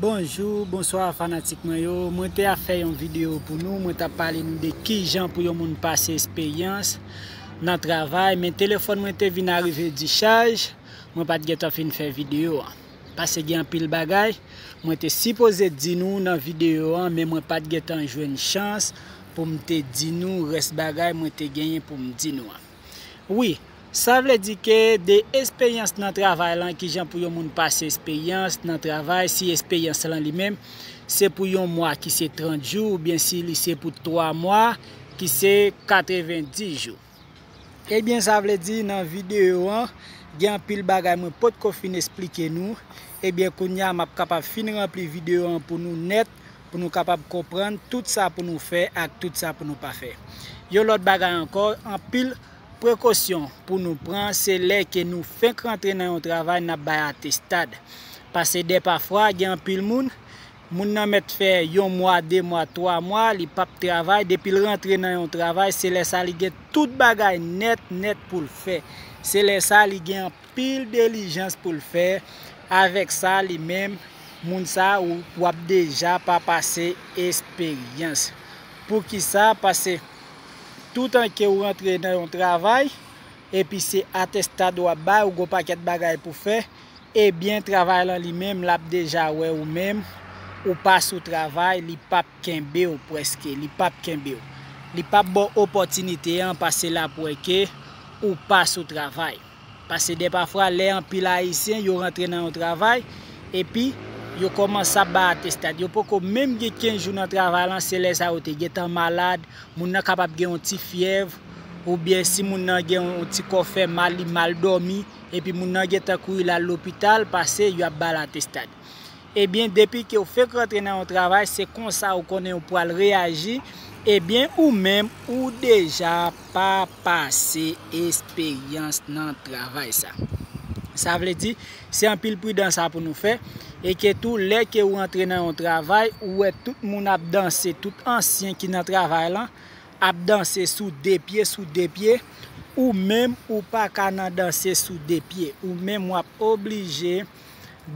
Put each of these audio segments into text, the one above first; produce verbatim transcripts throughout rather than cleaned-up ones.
Bonjou, bonswa fanatik mwen yo. Mwen te ap fè yon videyo pou nou. Mwen t ap pale nou de kijan pou yon moun pase esperyans nan travay. Men telefòn mwen te vin arive dichaj. Mwen pa t gentan fin fè videyo a. Pase gen anpil bagay mwen te sipoze di nou nan videyo an, men mwen pa t gentan jwenn chans pou m te di nou rès bagay mwen te genyen pou m di nou an. Wi, sa vle di ke de esperyans nan travay lan, kijan pou yon moun pase esperyans nan travay, si esperyans lan li menm, se pou yon mwa ki se trant jou, oubyen si li se pou twa mwa, ki se katrevenndis jou. Ebyen, sa vle di nan videyo an, gen anpil bagay mwen potko fin esplike nou. Ebyen, kounye a m ap kapab fin ranpli videyo an pou nou nèt, pou nou kapab konprann tout sa pou nou fè ak tout sa pou nou pa fè. Yon lòt bagay ankò, anpil prekosyon pou nou pran, se lè ke nou fenk rantre nan yon travay, n ap bay atestad. Pase dèpafwa, gen anpil moun, moun nan mèt fè yon mwa, de mwa, twa mwa, li p ap travay. Depi l rantre nan yon travay, se lè sa li gen tout bagay nèt, nèt pou l fè. Se lè sa li gen anpil dilijans pou l fè. Avèk sa, li menm, moun sa, ou, w ap deja pa pase esperyans. Poukisa? Pase toutan ke w rantre nan yon travay, epi se atestad w ap bay, ou gon pakèt bagay pou fè, ebyen, travay lan li menm, l ap deja wè ou menm, ou pa sou travay, li p ap kenbe w prèske, li p ap kenbe w. Li p ap ba w opòtinite an, pase l ap wè ke ou pa sou travay. Pase dèpafwa, lè anpil Ayisyen, yo rantre nan yon travay, epi yo kòmanse ap bay atestad. Yo poko menm gen kenz jou nan travay lan, se lè sa yo te gentan malad, moun nan kapab gen yon ti fyèv, oubyen si moun nan gen yon ti kò fè mal, li mal dòmi, epi moun nan gentan kouri l al lopital, pase yo ap ba l atestad. Ebyen, depi ke w fenk rantre nan yon travay, se konsa ou konnen ou pral reyaji. Ebyen, ou menm, ou deja pa pase esperyans nan travay sa. Sa vle di, se anpil pridans sa pou nou fè. E ke tou, lè ke ou rantre nan yon travay, ou wè tout moun ap danse, tout ansyen ki nan travay lan, ap danse sou de pye, sou de pye, ou menm ou pa ka nan danse sou de pye. Ou menm w ap oblije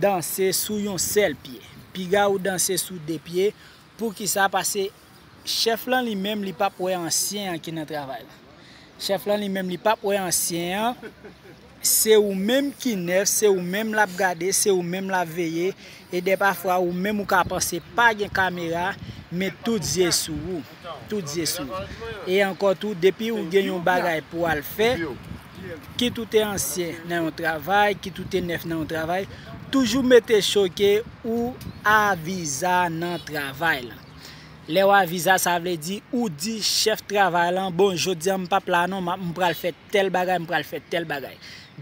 danse sou yon sèl pye. Piga ou danse sou de pye. Poukisa? Pase chèf lan li menm, li p ap wè ansyen an ki nan travay la. Chèf lan li menm, li p ap wè ansyen an. Se ou menm ki nèf, se ou menm l ap gade, se ou menm l ap veye. E dèpafwa, ou menm ou ka panse pa gen kamera, men tout zye sou ou. Tout zye sou ou. E ankò tou, depi ou gen yon bagay pou al fè, kit ou te ansyen nan yon travay, kit ou te nèf nan yon travay, toujou mete cho ke ou aviza nan travay la. Lè w aviza, sa vle di ou di chèf travay lan, bon, jodi a m p ap la non, m ap, m pral fè tèl bagay, m pral fè tèl bagay.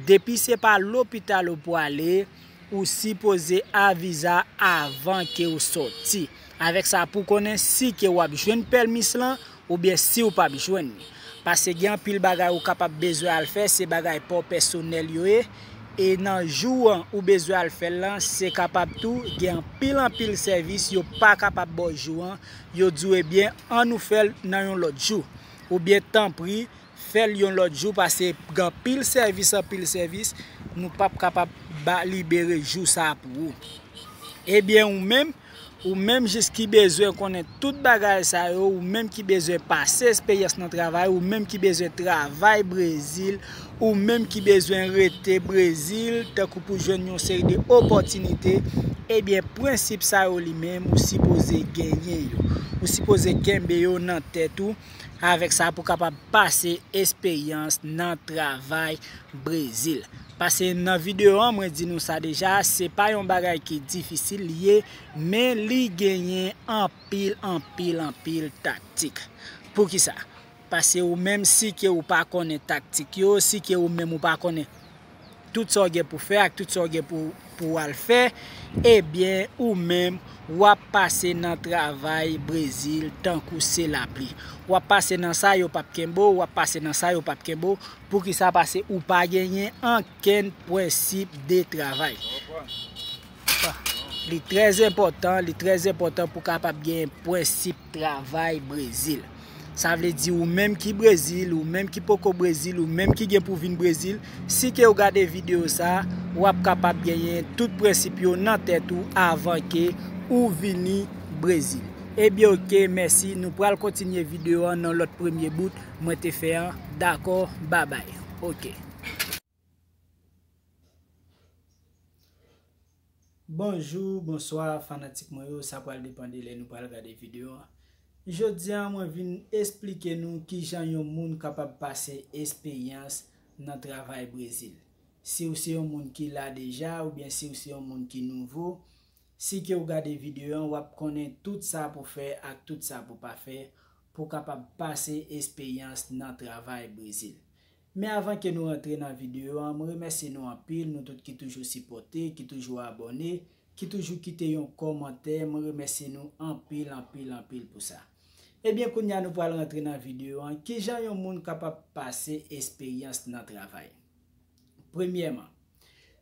Depi se pa lopital ou pwale, ou sipoze aviza avan ke ou sòti. Avèk sa, pou konnen si ke w ap jwenn pèmis lan, oubyen si w p ap jwenn li. Pase gen anpil bagay ou kapab bezwen al fè, se bagay pa w pèsonèl yo ye. E nan jou an ou bezwen al fè l lan, se kapab tou gen anpil anpil sèvis yo pa kapab ba w jou an. Yo di w, ebyen, ann ou fè l nan yon lòt jou. Oubyen, tanpri, fè l yon lòt jou, pase gen anpil sèvis, anpil sèvis, nou p ap kapab ba, libere jou sa a pou ou. Ebyen, ou menm, ou menm jis ki bezwen konnen tout bagay sa yo, ou menm ki bezwen pase esperyans nan travay, ou menm ki bezwen travay Brezil, ou menm ki bezwen rete Brezil, tankou pou jwenn yon seri de opòtinite, ebyen, prensip sa yo li menm, ou sipoze genyen yo. Ou sipoze kenbe yo nan tèt ou, avèk sa pou kapab pase esperyans nan travay Brezil. Pase nan videyo an, mwen di nou sa deja, se pa yon bagay ki difisil li ye, men li genyen anpil, anpil, anpil taktik. Poukisa? Pase ou menm, si ke ou pa konnen taktik yo, si ke ou menm ou pa konnen tout sa w gen pou fè ak tout sa w gen pou, pou w al fè, ebyen, ou menm, w ap pase nan travay Brezil tankou se lapli. W ap pase nan sa, yo p ap kenbe w, w ap pase nan sa, yo p ap kenbe w. Poukisa? Pase ou pa genyen ankenn prensip de travay. Li trè enpòtan, li trè enpòtan pou kapab gen prensip travay Brezil. Sa vle di ou menm ki Brezil, ou menm ki poko Brezil, ou menm ki gen pou vin Brezil, si ke w gade videyo sa, w ap kapab genyen tout prensip yo nan tèt ou avan ke ou vini Brezil. Ebyen, oke, mèsi. Nou pral kontinye videyo an nan lòt premye bout mwen te fè an. Dakò, babay. Oke. Bonjou, bonswa, fanatik mwen yo, sa pral depann de lè nou pral gade videyo an. Jodi a, mwen vin esplike nou kijan yon moun kapab pase esperyans nan travay Brezil. Si w se yon moun ki la deja, oubyen si w se yon moun ki nouvo, si ke w gade videyo an, w ap konnen tout sa pou fè ak tout sa pou pa fè pou w kapab pase esperyans nan travay Brezil. Men avan ke nou rantre nan videyo an, mwen remèsye nou anpil, nou tout ki toujou sipòte, ki toujou abòne, ki toujou kite yon kòmantè, mwen remèsye nou anpil, anpil, anpil pou sa. Ebyen, kounye a nou pral rantre nan videyo an, kijan yon moun kapab pase esperyans nan travay? Premyèman,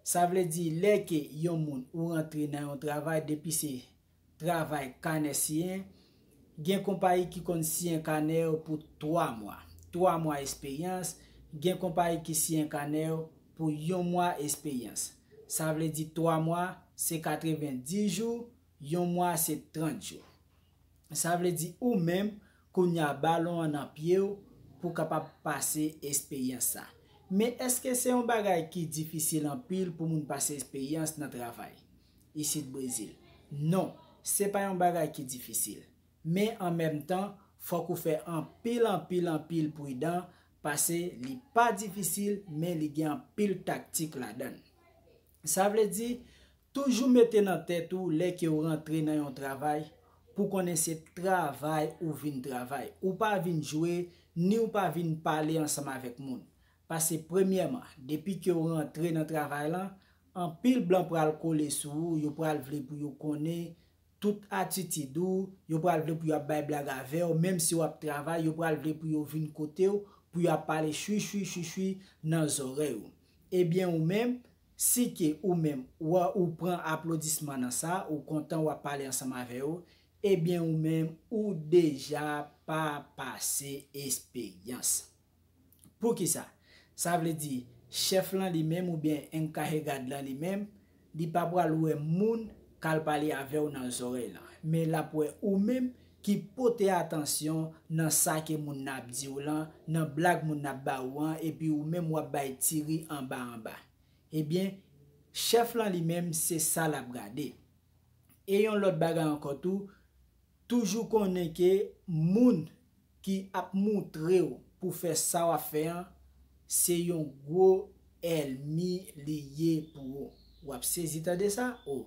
sa vle di lè ke yon moun ou rantre nan yon travay, depi se travay kanè siyen, gen konpayi ki konn siyen kanè yo pou twa mwa. Twa mwa esperyans, gen konpayi ki siyen kanè yo pou yon mwa esperyans. Sa vle di twa mwa se katrevenndis jou, yon mwa se trant jou. Sa vle di ou menm, kounye a balon an nan pye w pou w kapab pase esperyans sa. Men èske se yon bagay ki difisil anpil pou moun pase esperyans nan travay isit Brezil? Non, se pa yon bagay ki difisil. Men an menm tan, fòk ou fè anpil, anpil, anpil pridan, paske li pa difisil, men li gen anpil taktik ladan l. Sa vle di, toujou mete nan tèt ou lè ke w rantre nan yon travay, pou konnen se travay ou vin travay. Ou pa vin jwe, ni ou pa vin pale ansanm avèk moun. Paske premyèman, depi ke w rantre nan travay lan, anpil blan pral kole sou ou, yo pral vle pou yo konnen tout atitid ou, yo pral vle pou y ap bay blag avè w, menm si w ap travay, yo pral vle pou yo vin kote w, pou y ap pale chwichwi, chwichwi nan zòrèy ou. Ebyen ou menm, si ke ou menm, ou, ou pran aplodisman nan sa, ou kontan w ap pale ansanm avè yo, ebyen ou menm, ou deja pa pase esperyans. Poukisa? Sa vle di, chèf lan li menm oubyen enkahegad lan li menm, li pa pral wè moun k al pale avè w nan zòrèy lan, men l ap wè ou menm ki pote atansyon nan sa ke moun nan ap di w lan, nan blag moun nan ap ba ou an, epi ou menm w ap bay ti ri anba anba. Ebyen, chèf lan li menm, se sa l ap gade. E yon lòt bagay ankò tou, toujou konnen ke moun ki ap moutre w pou fè sa w ap fè an, se yon gwo ènmi li ye pou ou. W ap sezi tande sa? O,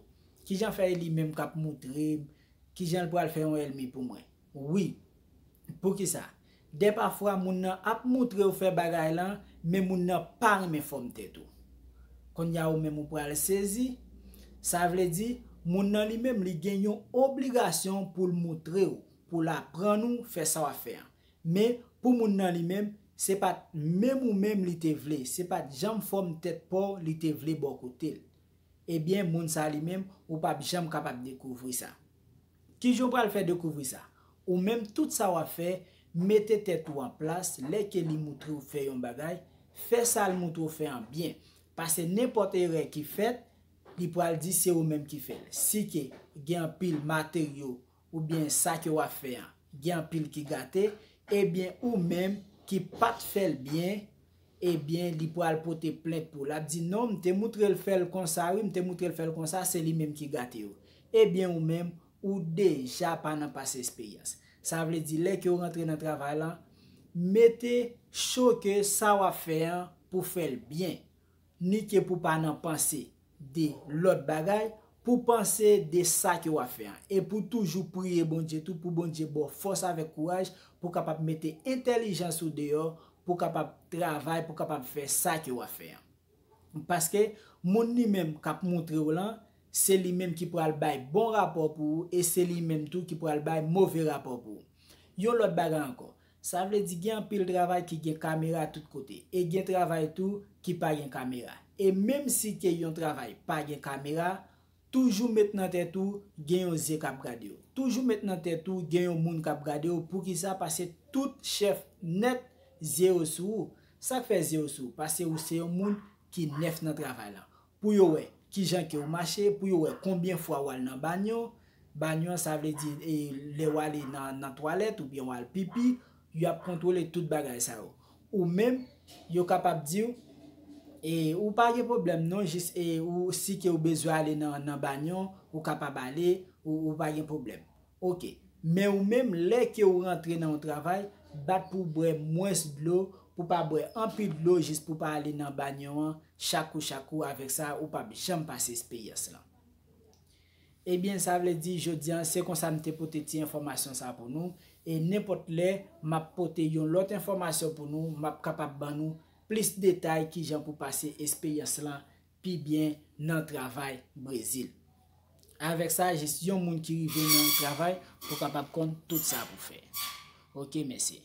kijan fè e li menm k ap moutre m? Kijan l pral fè yon ènmi pou mwen? Wi. Poukisa? Dèpafwa, moun nan ap moutre w fè bagay lan, men moun nan pa renmen fòm tèt ou. Kounye a ou menm ou pral sezi. Sa vle di, moun nan li menm, li gen yon obligasyon pou l moutre w, pou l aprann ou fè sa w ap fè an. Men, pou moun nan li menm, se pa t menm ou menm li te vle, se pa t janm fòm tèt pa w li te vle bò kote l. Ebyen, moun sa li menm, ou p ap janm kapab dekouvri sa. Kijan w pral fè dekouvri sa? Ou menm, tout sa w ap fè, mete tèt ou an plas, lè ke li moutre w fè yon bagay, fè sa l moutre w fè an byen. Paske nenpòt erè ki fèt, li pral di se ou menm ki fè l. Si ke gen anpil materyo oubyen sa ke w ap fè an, gen anpil ki gate, ebyen ou menm ki pa t fè l byen, ebyen li pral pote plent pou w. L ap di, "Non, m te moutre l fè l konsa, wi, m te moutre l fè l konsa, se li menm ki gate yo." Ebyen ou menm, ou deja pa nan pase esperyans. Sa vle di, lè ke w rantre nan travay lan, mete cho ke sa w ap fè an pou fè l byen. Ni ke pou pa nan panse de lòt bagay, pou panse de sa ke w ap fè an. E pou toujou priye Bondye tou, pou Bondye ba w fòs avèk kouraj, pou kapab mete entèlijans ou deyò, pou kapab travay, pou kapab fè sa ke w ap fè an. Paske moun li menm k ap moutre w lan, se li menm ki pral bay bon rapò pou ou, e se li menm tou ki pral bay move rapò pou ou. Yon lòt bagay ankò, sa vle di gen anpil travay ki gen kamera tout kote, e gen travay tou ki pa gen kamera. E menm si ke yon travay pa gen kamera, toujou met nan tèt ou gen yon zye k ap gade w. Toujou met nan tèt ou gen yon moun k ap gade w. Poukisa? Paske tout chèf nèt zye yo sou ou. Sa k fè zye yo sou ou? Paske ou se yon moun ki nèf nan travay lan. Pou yo wè kijan ke w mache, pou yo wè konbyen fwa w al nan banyo, banyo an, sa vle di e, lè w ale nan, nan twalèt oubyen w al pipi, y ap kontwole tout bagay sa yo. Ou menm, yo kapab di w, e, ou pa gen pwoblèm non, jis e, ou, si ke ou bezwen ale nan, nan banyo, ou kapab ale, ou, ou pa gen pwoblèm. Oke. Men ou menm, lè ke ou rantre nan yon travay, bat pou w bwè mwens dlo, pou w pa bwè anpil dlo, jis pou w pa ale nan banyo an, chak kou, chak kou, avèk sa, ou p ap janm pase esperyans lan. Ebyen, sa vle di, jodi a, se konsa m te pote ti enfòmasyon sa pou nou, e nenpòt lè, m ap pote yon lòt enfòmasyon pou nou, m ap kapab ban nou plis detay kijan pou pase esperyans lan pi byen nan travay Brezil. Avèk sa, jis yon moun ki rive nan travay pou kapab konn tout sa pou fè. Oke, mèsi.